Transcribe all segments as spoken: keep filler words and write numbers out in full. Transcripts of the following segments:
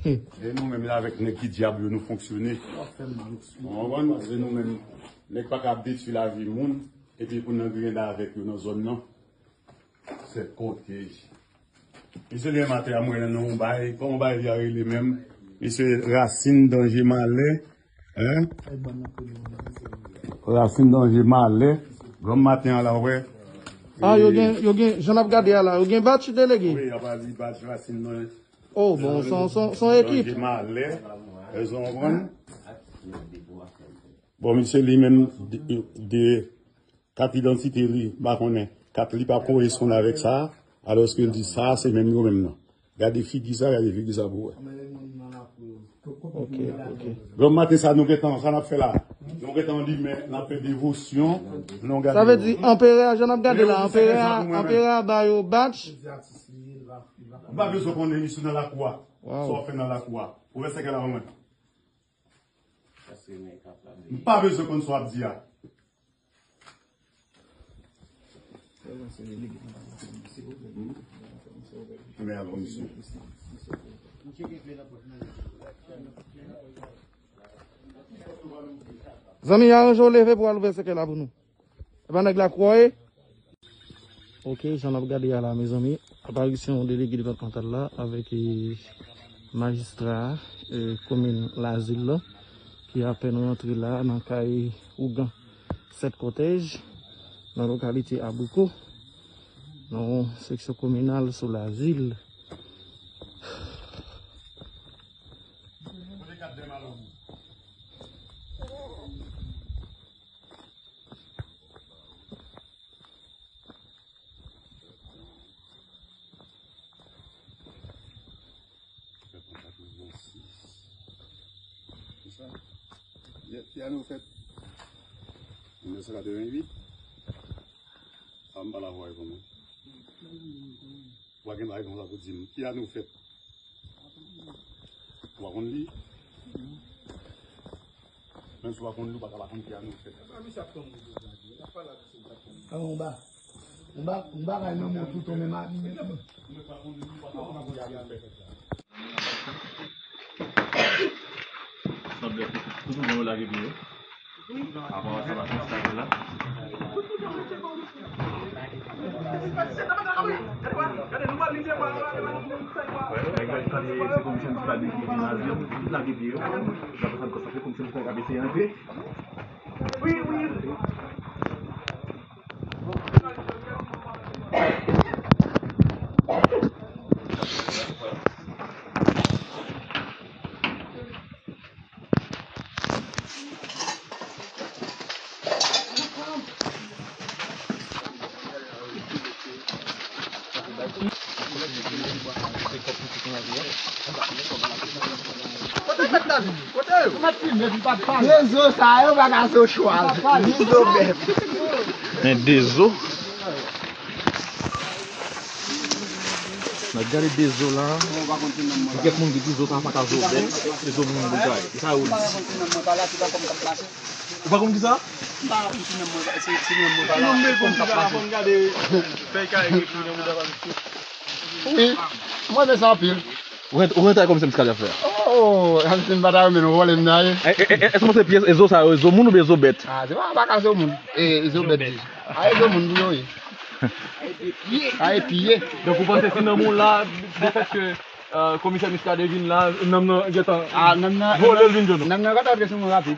E nou menm la avèk nèg ki dyab yo, nou fonksyone. Ou konprann? Se nou menm, nèg pa ka ap detwi lavi moun, epi pou n nan griyen avèk yo nan zòn nan. Se kote. Misye leve maten a, mwen nan yon bay, kòman bay li a rele menm? Misye Rasin Danje Malè, hein? Rasin Danje Malè, granm maten an la, wè. Ah, yo gen, yo gen, jan n ap gade a la, yo gen batch, delege? Wi, y ap di batch Rasin Danje. Oh, bon, son, son, son ekip. Danje Malè, e, ou konprann? Bon, misye li menm, de, de, kat idantite li, m pa konnen. Kat li pa koresponn avèk sa, alòske l di sa, se menm yo menm nan. Gade figi sa, gade figi sa pou wè. Ok, ok. Granm maten sa, nou gentan, sa n ap fè la? Nou gentan limen, n ap fè devosyon, nou gade. Sa vle di, anperè a, jan n ap gade la, anperè a, anperè a ba yo batch. M pa bezwen konnen misye nan lakou a. Sa w ap fè nan lakou a. Ouvè sèkèy la ban mwen. M pa bezwen konn sa w ap di a. Men alò, misye. Zanmi, aranje w leve pou w al ouvè sèkèy la pou nou. E pa nèg la kwè. Ok, jan n ap gade a la, mezanmi, aparisyon delege depatmantal la avèk, eh, majistra, eh, komin Lazil la, ki apèn rantre la nan kay ougan Sèt Kotèj, nan lokalite Abriko, nan yon seksyon kominal sou Lazil. Ki ane w fèt? Mil nèf san katreventuit. A, m pa la vwa kòman. Ou pa gen bagay konsa pou di m. Ki ane w fèt? Ou pa konn li? Menm si w pa konn li, ou pa ka pa konn ki ane w fèt. Anba, anba, anba kay nan mwen toutan menm a. Sanble tout moun yo lage pye yo. Apa sa pa konstante la. Nèg la ki se komisyon minisipal ki vin Lazil, tout lage pye yo. Daprè sa n konstate, komisyon minisipal ap eseye antre. Kote mèt la vini? Kote yo? Dezo sa yo pa ka zo chwal. Ni zo bèt. Men dezo. N ap gade dezo la. Gen kèk moun ki di zo sa pa ka zo bèt. Se zo moun pou gaye. E sa yo di. Ou pa konn kisa? M pa konn si nonm mwen, se, se nonm mwen pa la. Nonm mwen konn kisa la, fò n gade fèy kay ekri nan bouda pa misye. Wi, mwen renmen sa anpil. Ou ren-, ou renmen travay komisè miskal ap fè a? Oh, si m pa ta renmen l, vòlè m ta ye. E, e, e, èske w panse pyès, e zo sa yo, e zo moun oubyen zo bèt? Ah, se pa, pa ka zo moun. E, e zo bèt. A, e zo moun pou yo ye. A, e piye. Donk, ou panse si nonm ou la, de fèt ke Euh, komisè Muscadin vin la, nonm nan gentan vole l vin jwenn ou. Nonm nan gentan antre sou mwen rapid.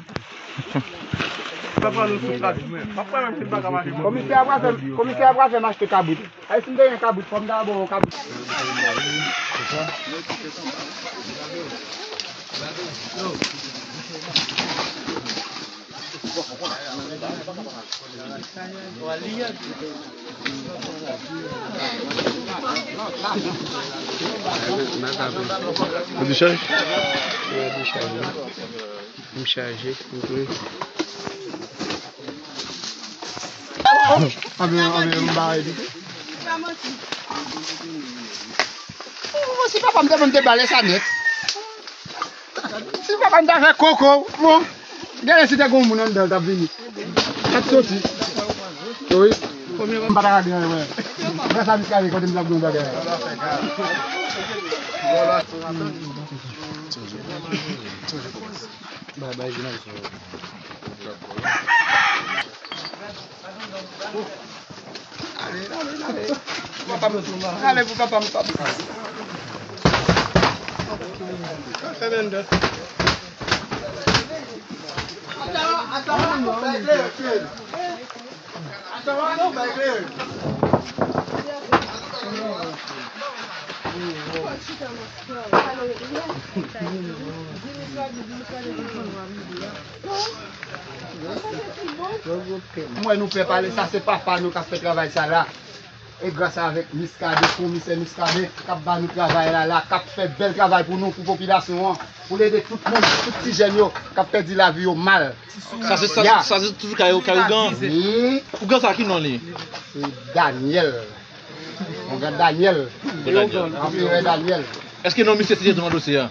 Pa pran nou sou trafik, men. Pa pran menm si m pa ka mache. Komisè a pral fè, komisè a pral fè m achte kabrit. Ay, si m te gen kabrit, fò m ta ba w kabrit. Ou dechaje? Wi, dechaje. M chaje, m pre. Anben, anben, m bare li. Si papa m te ban m te bale sa nèt. Si papa m ta fè koko, bon, gade si te gen yon moun anndan l t ap vini. T ap soti. Wi. M pa ta ka gen anyen, wè. Gras a Miskaden, kote m t ap gen yon bagay. Bay, bay, jounal sa. Ale, ale, ale. Pou papa m. Ale pou papa m, papa. Fè bendè. M wè nou pè pale, sa se papa nou k ap fè travay sa la. E gras avèk Muscadin, komisè Muscadin, k ap ba nou travay la, la, k ap fè bèl travay pou nou, pou popilasyon an, pou l ede tout moun, tout ti jèn yo k ap pèdi lavi yo mal. Sa se, sa, sa se toujou kay, kay ougan. Wi. Ougan sa ki non li? Se Daniel. Ougan Daniel. Ougan Daniel. Anperè Daniel. Èske non misye se te nan dosye a?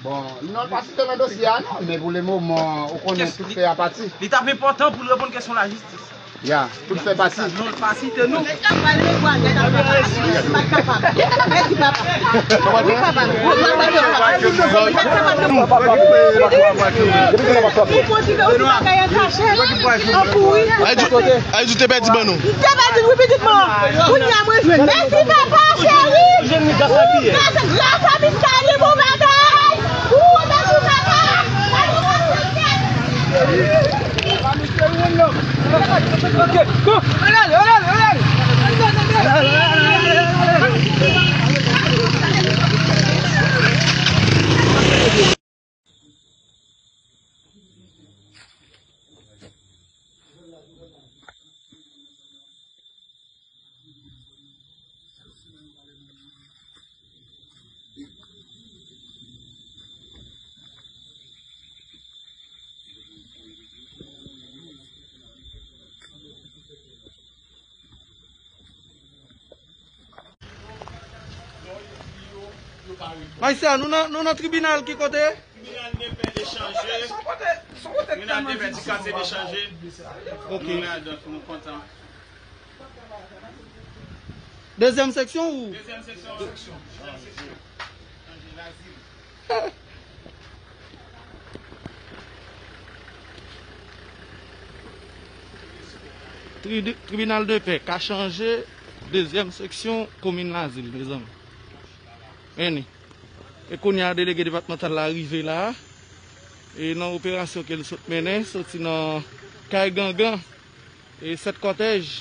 Bon, non, l pa site nan dosye a, non, men pou le moman, ou konnen tout fè a pati. Li t ap enpòtan pou l reponn kesyon lajistis. Ya, tout fè pati. Non, l pa site non. Ay, di, ay, di, te pèdi ban nou. Te pèdi, wi, pitit mwen. Kounye a, mwen jwenn. Mèsi, papa, cheri. Gras, gras a Miskaden, bon bagay. Ou, mèsi, papa. Majistra, nou nan, nou nan tribinal ki kote? Tribinal de pè de Chanje. Tribinal de pè di katye de Chanje. Ok. Nou la, donk, nou kontan. Dezyèm seksyon ou? Dezyèm seksyon. Dezyèm seksyon. Chanje, Lazil. Tri-, tribinal de pè ka Chanje, dezyèm seksyon, komin Lazil, mezanmi. Vini. E kounye a, delege depatmantal la rive la. E nan operasyon ke l sot mennen, soti nan kay Gangan, e sèt kòtèj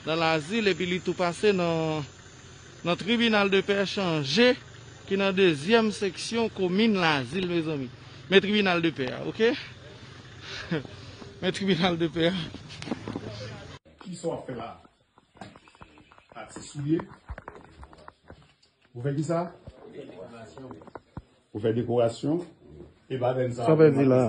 nan Lazil, epi li tou pase nan, nan tribinal de pè Chanje, ki nan dezyèm seksyon komin Lazil, mezanmi. Men tribinal de pè a, ok? Men tribinal de pè a. Kisa w ap fè la? Atis ou ye? Ou fè kisa? Ou fè dekorasyon? E pa vin sa. Sa w pèdi la?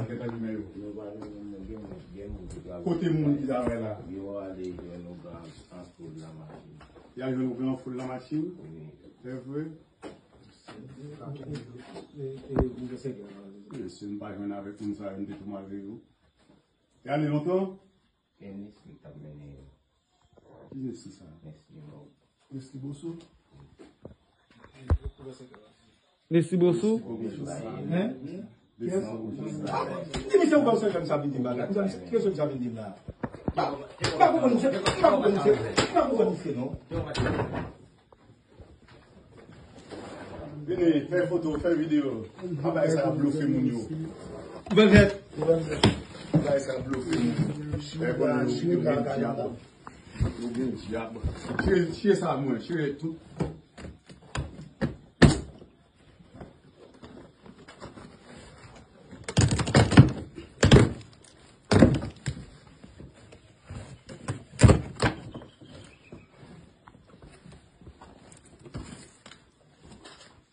Kote moun ki travay la? Yo ale jwenn ougan an foul nan machin. Y al jwenn ougan an foul nan machin? Wi. Se vre? E, e, e, e, e, si m pa jwenn avèk moun sa yo, m te tou mare yo. Y ale lontan? Gen Nesly k t ap mennen yo. Ki Nesly sa? Nesly Bosso. Nesly Bosso? Nesly Bosso? Hein? Di misye ou pa sou jèn sa vin di m bagay. Ki jèn sa vin di m la? M pa konprann misye, m pa konprann misye, m pa konprann misye non. Vini, fè foto, fè videyo. Bagay sa ap blofe moun yo. Bagay sa ap blofe moun. Fè konnen nou gen dyab. Nou gen dyab. Chire, chire sa mwen, chire tout.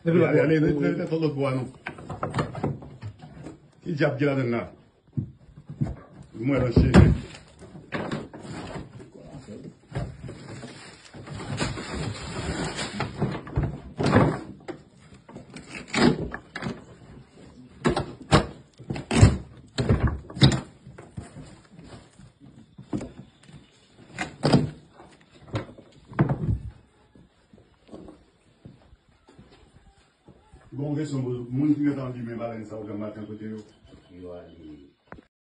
Ale, ale, ale, ale, ale, ale, lòt bò a non. Ki dyab ki ladann la? Mwen ranche. Bon, kesyon pou moun ki Nan li men balèn sa yo granm maten kote yo. Yo ale.